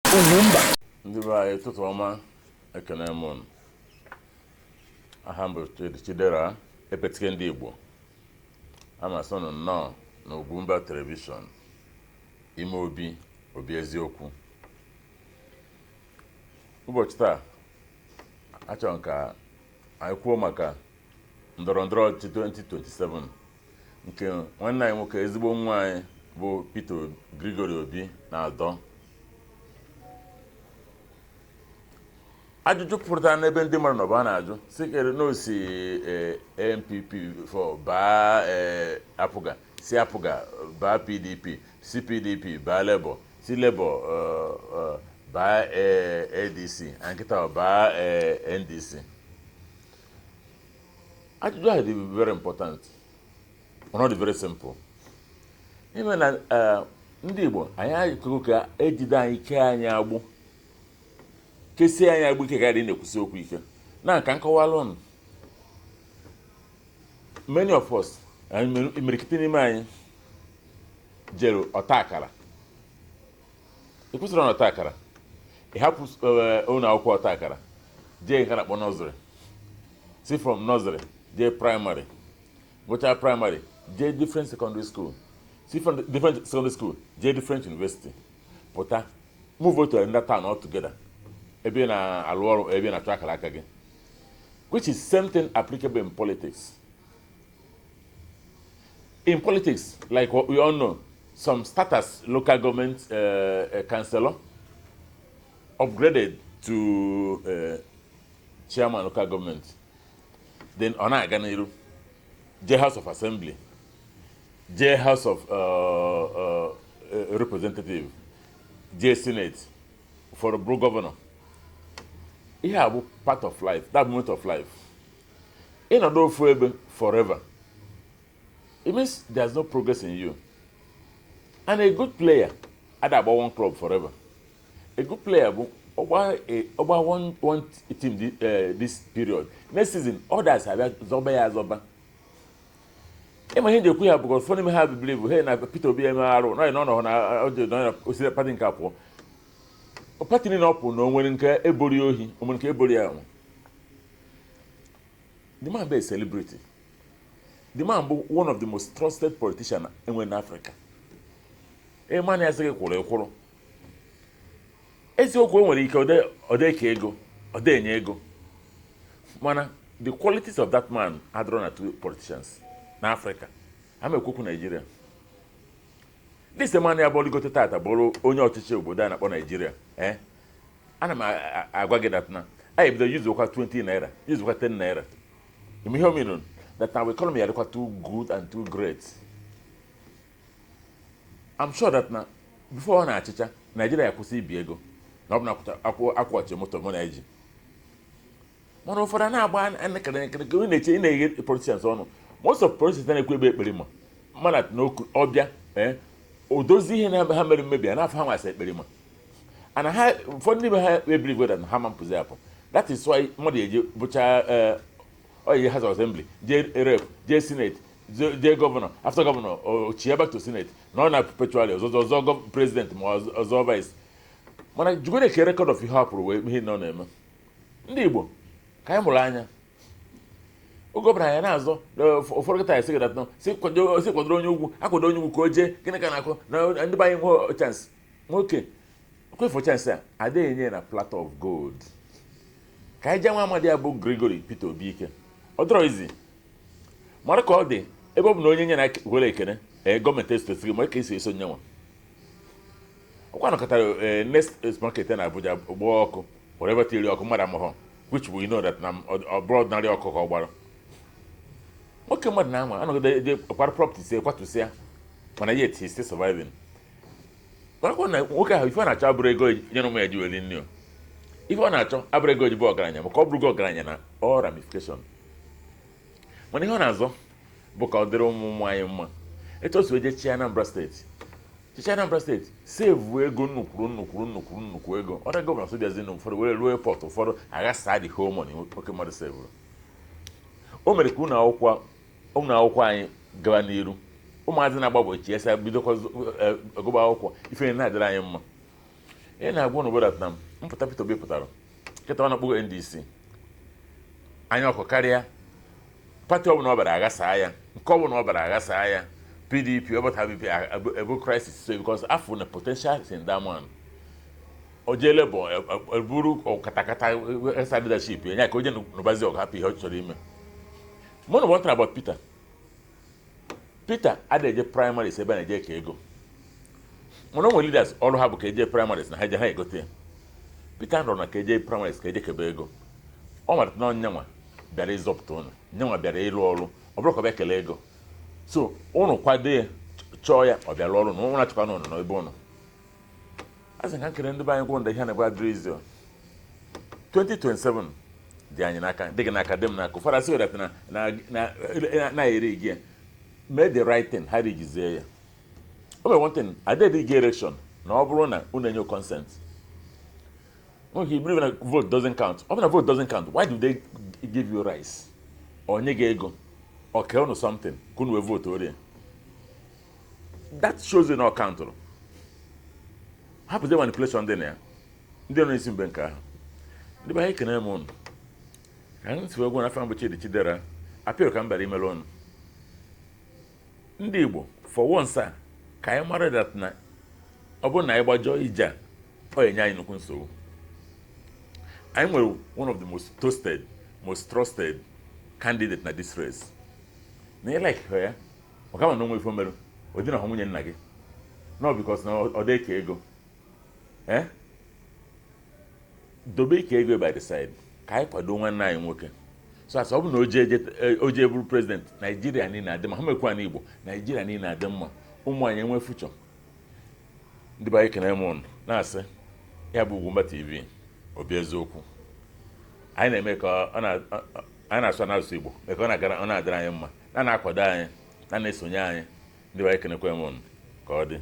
Ugwumba. Ndị be anyị, ụtụtụ ọma. Ekene m unu. Aha m bụ Chidi Chidera Epetike. Ndị Igbo, amasị unu nnọọ na Ugwumba Television, ime obi obi eziokwu. Ụbọchị taa, achọrọ m ka anyị kwuo maka ndọrọ ndọrọ ọchịchị 2027 nke nwanne anyị nwoke, ezigbo nwa anyị bụ Peter Gregory Obi na-adọ. Ajụjụ pụtara n'ebe ndị mmadụ nọba na-ajụ si kere na o si NPP for baa APGA, si APGA baa PDP, si PDP baa Labour, si Labour baa ADC, na nkịta baa NDC. Ajụjụ ahụ dị very important, ọ dị very simple. Ime na ndị Igbo anyị akụkụ ka ejide anyị kee anyị agbụ, kesie anyị agbụ ike, ka anyị na-ekwusi okwu ike na nka nkọwalụ ụnụ. Many of us, imirikiti n'ime anyị jere ọta akara. Ị kwụsịrị na ọta akara, ị hapụ ụlọ akwụkwọ ọta akara, jee nke a na-akpọ nursery, si from nursery jee primary, gụchaa primary, jee different secondary school, si from different secondary school jee different university, pụta, move to another town altogether, ebe ị na-alụ ọrụ, ebe ị na-achọ akara aka gị, which is same thing applicable in politics. In politics, like what we all know, some start as local government councillor, upgraded to chairman local government, then ọ na-aga n'iru jee House of Assembly, jee House of Representative, jee Senate, ụfọdụ bụrụ governor. Ihe a bụ part of life, that moment of life. Ịnọdụ ofu ebe forever, it means there's no progress in you. And a good player ada agba one club forever. A good player bụ ọgba one team this period, next season others abịa zọba ya azọba. Ịma ihe njekwu ya bụ ụfọdụ n'ime ha believe hey na Peter Obi eme arụ nọ nọ na na osiri party nke apụọ, party niile ọ pụ na o nwere nke ebori ohi, o nwere nke ebori ya nwe. The man bụ a celebrity. The man bụ one of the most trusted politician enwe n'Africa. Ịma na ya sị gị kwụrụ ekwụrụ eziokwu, o nwere ike ode ka ego ode enye ego, mana the qualities of that man adịrọ na two politicians n'Africa. Ama ekwokwu Nigeria. This man ya bụrụgote tata bụrụ onye ọchịchị obodo a na-akpọ Nigeria, ana m agwa gị that na anyị ebido yuzukwa 20 naira, yuzukwa 10 naira. Ime ihe omenụ that our economy adịkwa too good and too great. I'm sure that na before ọ na-achịcha, Nigeria akwụsị ibi ego na ọ bụ na akwụghachi moto mụ na eji. Mana ụfọdụ a na-agba nkịrị nkịrị ka ị na-eche ị na-eghe politicians ọnụ. Most of politicians na-ekwu ebe ekpere ma mana n'okwu ọbịa o dozie ihe na ha mere mmebi a n'afọ ha nwasị ekpere ma ana ha. Ụfọdụ n'ime ha ebelieve that na ha ma mpụzi apụ. That is why mmadụ eji bụcha oyi House of Assembly, jee rep, jee Senate, jee governor, after governor o chie back to Senate, na ọ na perpetually ọzọ ọzọ president ma ọzọ vice. Mana jugoro ka record of ihe ọ pụrụ wee ihe na ọ na-eme. Ndị Igbo, ka anyị mụrụ anya oge ọbụla anyị na-azọ. Ụfọdụ kịta esi gị datọ si kwadoro onye ugwu, akwado onye ugwu ka o jee. Gịnị ka na-akụ na ndị be anyị nwee chance? Nwoke kwefọ chance a adịghị enye na platter of gold. Ka anyị jee nwa amadi ya bụ Gregory Peter Obi ike. Ọ dọrọ izi mara ka ọ dị ebe ọ bụ na onye nye na were ekene ee gọọmenti esotesighị mara ka esi eso nyenwa ọkwa nọkọtara. Next market na Abuja gbaa ọkụ, whatever tiri ọkụ mmadụ amụghọ, which we know that na ọ bụrụ ordinary ọkụ ka ọ gbara. Nwoke mmadụ na-anwa anọgide je kwara properties ekwatụsịa, mana yet he still surviving. Marakwa na nwoke ahụ, ife ọ na-achọ abụrụ ego nyere ụmụ ya ji weli nri. Ife ọ na-achọ abụrụ ego ji bụ ọgaranya, maka ọ bụrụgo ọgaranya na all ramification. Mana ihe ọ na-azọ bụ ka ọ dịrị ụmụ ụmụ anyị mma. Etu o si wee jee Anambra Steeti, chichi Anambra Steeti, save ego nnukwuru nnukwuru nnukwuru nnukwu ego. Ọda governor bịazi na ụfọdụ were ruo airport, ụfọdụ aghasa the whole money nwoke mmadụ sevuru. O mere ka ụlọ akwụkwọ anyị gawa n'iru, ụmụazị na-agba chi esa bidokwa gụba akwụkwọ. Ife na-adịrị anyị mma. Ị na-agwa ụnụ that na mpụta Peter Obi pụtara kịta, ọ na-akpọgo NDC anya ọkụ karịa party ọbụla ọ bịara aghasaa ya, nke ọbụla ọ bịara aghasaa ya. PDP ọbata BP ebu crisis, so because afọ na potential is in that man. O jee Labour, eburu katakata esa leadership ya ka o jee nụbazi ọgụ, hapụ ihe ọ chọrọ ime. Mụ na one thing about Peter, Peter adịghị eje primaries ebe a na-eje ka ego, mana o nwere leaders ọrụ ha bụ ka eje primaries na ha eje ha egote ya. Peter nọrọ na ka eje primaries ka eje kebe ego. Ọ mara na nyanwa bịara ịzọpụta ụnụ, nyanwa bịara ịlụ ọrụ, ọ bụrụ ka ọ bịa kelee ego. So ụnụ kwado ya, chọọ ya, ọ bịa lụọ ọrụ na ụnụ achọkwa na ụnụ n'ebe ụnụ. A sị ka nkele ndị be anyị gwụ ndị ihe na-egbu adịrị izi. 2027 dị anyị n'aka, dị gị n'aka, dị m n'aka. Ụfọdụ asị that na na eri gị ya, mee the right thing, ha rigizie ya. O mere one thing, adịghị gị election na ọ bụrụ na unu enye consent. Okay, you believe na vote doesn't count. Ọ bụ na vote doesn't count, why do they give you rice or nye gị ego or kee unu something ka unu wee vote orie? That shows you na ọ countụrụ. Hapụzie manipulation dị na ya. Ndị nọ n'isi mgbe nke ahụ, ndị be anyị, ekene m unu ka m si wee gwa n'afọ mbụ. Chidi Chidera apịrị ka m bịara imere unu ndị Igbo for once a, ka anyị mara that na ọ bụrụ na anyị gbajọọ ije a, ọ ga-enye anyị nnukwu nsogbu. Anyị nwere one of the most toasted, most trusted candidate na this race na ị like ya, ọ kama na onwe ife mere ọ dị na nwunye nna gị no, because na ọ dị eke ego, eh, dobe ike ego by the side ka anyị kwado nwanne anyị nwoke. So as ọ bụ na o jee bụrụ president, Naijiria niile adị mma. Ha mekwa na Igbo, Naijiria niile adị mma, ụmụ anyị enwe future. Ndị be anyị, kene m ụnụ, na-asị ya bụ Ugwumba TV, obi eziokwu anyị na-eme ka ọ na anyị na-asụ n'asụsụ Igbo, mee ka ọ na-agara, ọ na-adịrị anyị mma, na na-akwado anyị, na na-esonye anyị. Ndị be anyị, kenekwe m ụnụ ka ọ dị.